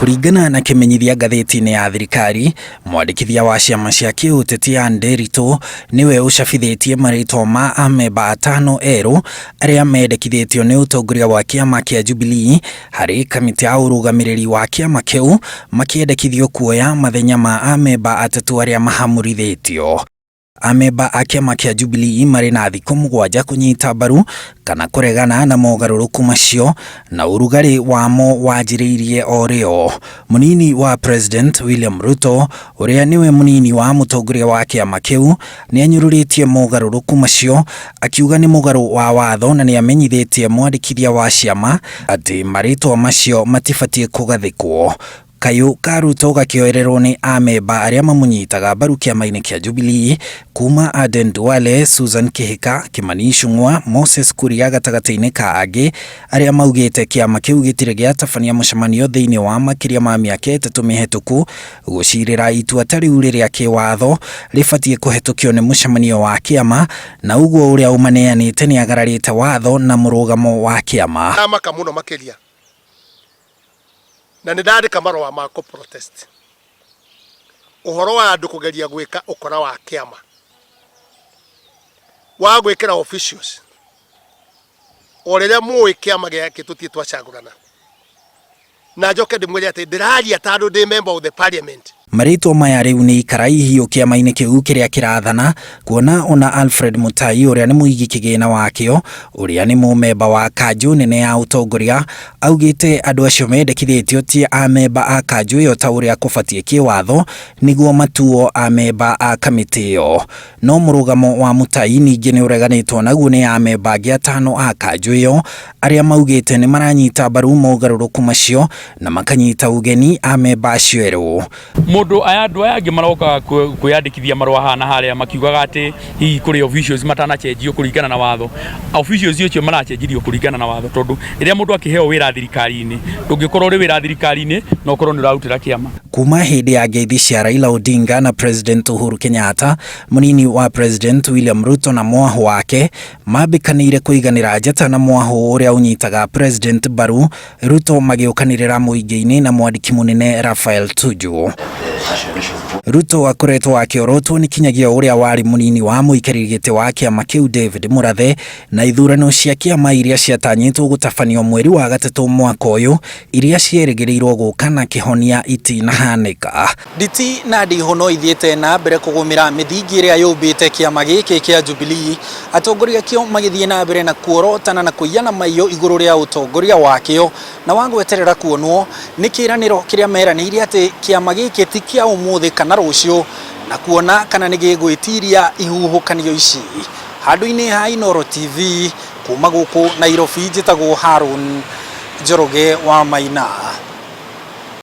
Kũringana na kĩmenyithia ngathĩti-inĩ ya thirikari, mwandĩkithia wa ciama cia kĩũteti Ann Nderitu nĩwe ũcabithĩtie marĩtwa ma amemba atano erũ arĩa mendekithĩtio nĩ ũtongoria wa kĩama kĩa Jubilee harĩ kamĩtĩ ya ũrũgamĩrĩri wa kĩama kĩu makĩendekithio kuoya mathenya ma amemba atatũ arĩa mahamũrithĩtio. Amemba a kĩama kĩa Jubilee marĩ na thikũ 7 kũnyita mbaru kana kũregana na mogarũrũku macio na ũrugarĩ wamo wanjĩrĩirie o rĩo. Mũnini wa President William Ruto ũrĩa nĩwe mũnini wa mũtongoria wa kĩama kĩu nĩ anyũrũrĩtie mogarũrũku macio akiuga nĩ mũgarũ wa watho na nĩ amenyithĩtie mwandĩkithia wa ciama atĩ marĩtwa macio matibatiĩ kũgathĩkwo. Kayũ ka Ruto gakĩoererwo nĩ amemba arĩa mamũnyitaga mbaru kĩama-inĩ kĩa Jubilee kuma Aden Duale, Susan Kihika, Kimani Ichung'wa, Moses Kuria gatagatĩ-inĩ ka angĩ arĩa maugĩte kĩama kĩu gĩtirĩ gĩatabania mũcemanio thĩinĩ wa makĩria ma mĩaka 3 mĩhetũku gũcirĩra itua ta rĩu rĩrĩa kĩwatho rĩbatiĩ kũhetũkio nĩ mũcemanio wa kĩama na ũguo ũrĩa ũmaneanĩte nĩ agararĩte watho na mũrũgamo wa kĩama. Ndamaka mũno makĩria na nĩ ndandĩka marũa ma kũ protest ũhoro wa andũ kũgeria gwĩka ũkora wa kĩama wa gwĩkĩra officials o rĩrĩa mũĩ kĩama gĩake tũtirĩ twacagũrana na njoke ndĩmwĩre atĩ ndĩraria tondũ ndĩ member of the parliament. Marĩtwa maya rĩu nĩ ikara ihiũ kĩama-inĩ kĩu kĩrĩa kĩrathana kuona ona Alfred Mutai ũrĩa nĩ mũigi kĩgĩna wakĩo ũrĩa nĩ mũmemba wa kanjũ nene ya ũtongoria augĩte andũ acio mendekithĩtio ti amemba a kanjũ ĩyo ta ũrĩa kũbatiĩ kĩwatho nĩguo matuo amemba a kamĩtĩ ĩyo. No mũrũgamo wa Mutai ningĩ nĩ ũreganĩtwo naguo nĩ amemba angĩ atano a kanjũ ĩyo arĩa maugĩte nĩ maranyita mbaru mogarũrũku macio na makanyita ũgeni amemba acio erũ. Mũndũ aya andũ aya angĩ marokaga kwĩyandĩkithia marũa haha na harĩa makiugaga atĩ hihi kũrĩ officials matanachenjio kũringana na watho. Officials ũcio marachenjirio kũringana na watho tondũ rĩrĩa mũndũ akĩheo wĩra thirikari-inĩ ndũngĩkorwo ũrĩ wĩra thirikari-inĩ na ũkorwo nĩ ũrarutĩra kĩama. Kuma hĩndĩ ya ngeithi cia Raila Odinga na President Uhuru Kenyatta, mũnini wa President William Ruto na mwahũ wake mambĩkanĩire kũiganĩra njata na mwahũ ũrĩa ũnyitaga President mbaru Ruto magĩũkanĩrĩra mũingĩ-inĩ na mwandĩki mũnene Raphael Tuju. Ruto akoretwo akĩorotwo nĩ kinyagia ũrĩa warĩ mũnini wa mũikarĩri gĩtĩ wa kĩama kĩu David Murathe na ithurano cia kĩama iria ciatanyĩtwo gũtabanio mweri wa gatatũ mwaka ũyũ iria cierĩgĩrĩirwo gũka na kĩhonia itinahanĩka. Nditi na ndihũ no ithiĩte na mbere kũgũmĩra mĩthingi ĩrĩa yũmbĩte kĩama gĩkĩ kĩa Jubilee, atongoria akĩo magĩthiĩ na mbere na kuorotana na kũiyana maiyo igũrũ rĩa ũtongoria wakĩo na wa gweterera kuonwo nĩ kĩĩranĩro kĩrĩa meranĩire atĩ kĩama gĩkĩ ti kĩa ũmũthĩ kana rũciũ na kuona kana nĩ gĩgwĩtiria ihuhũkanio ici. Handũ-inĩ ha Inooro TV kuma gũkũ Nairobi njĩtagwo Harun Njoroge wa Maina.